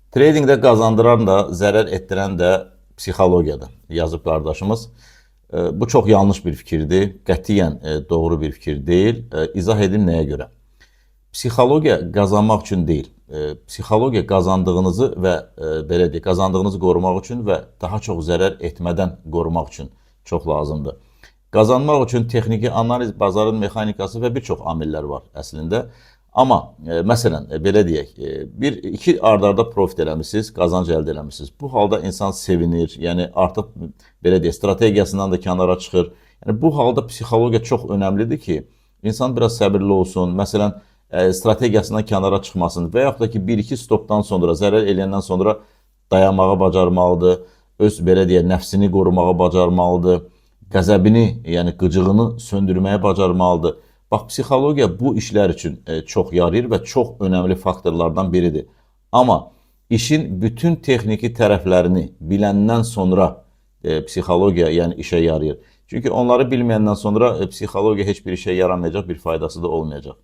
Tradingdə qazandıran da, zərər etdirən də psixologiyadır, yazıb qardaşımız. Bu çox yanlış bir fikirdir. Qətiyyən doğru bir fikir deyil. İzah edim nəyə görə. Psixologiya qazanmaq üçün deyil. Psixologiya qazandığınızı və belə deyək, qazandığınızı qorumaq üçün və daha çox zərər etmədən qorumaq üçün çox lazımdır. Qazanmaq üçün texniki analiz, bazarın mexanikası və bir çox amillər var əslində. Amma məsələn, belə deyək, bir iki ard-arda profit eləmisiniz, qazanc əldə eləmisiniz. Bu halda insan sevinir, yəni artıq belə deyək, strategiyasından da kənara çıxır. Yəni bu halda psixologiya çox önəmlidir ki, insan biraz səbirli olsun. Məsələn, strategiyasından kənara çıxmasın və yaxud da ki, 1-2 stopdan sonra, zərər eləyəndən sonra dayanmağı bacarmalıdır. Öz belə deyək, nəfsini qorumağı bacarmalıdır. Qəzəbini, yəni qıcığını söndürməyə bacarmalıdır. Bax, psixologiya bu işlər üçün çox yarayır və çox önəmli faktorlardan biridir. Amma işin bütün texniki tərəflərini biləndən sonra psixologiya yəni işə yarayır. Çünki onları bilməyəndən sonra psixologiya heç bir işə yaramayacaq, bir faydası da olmayacaq.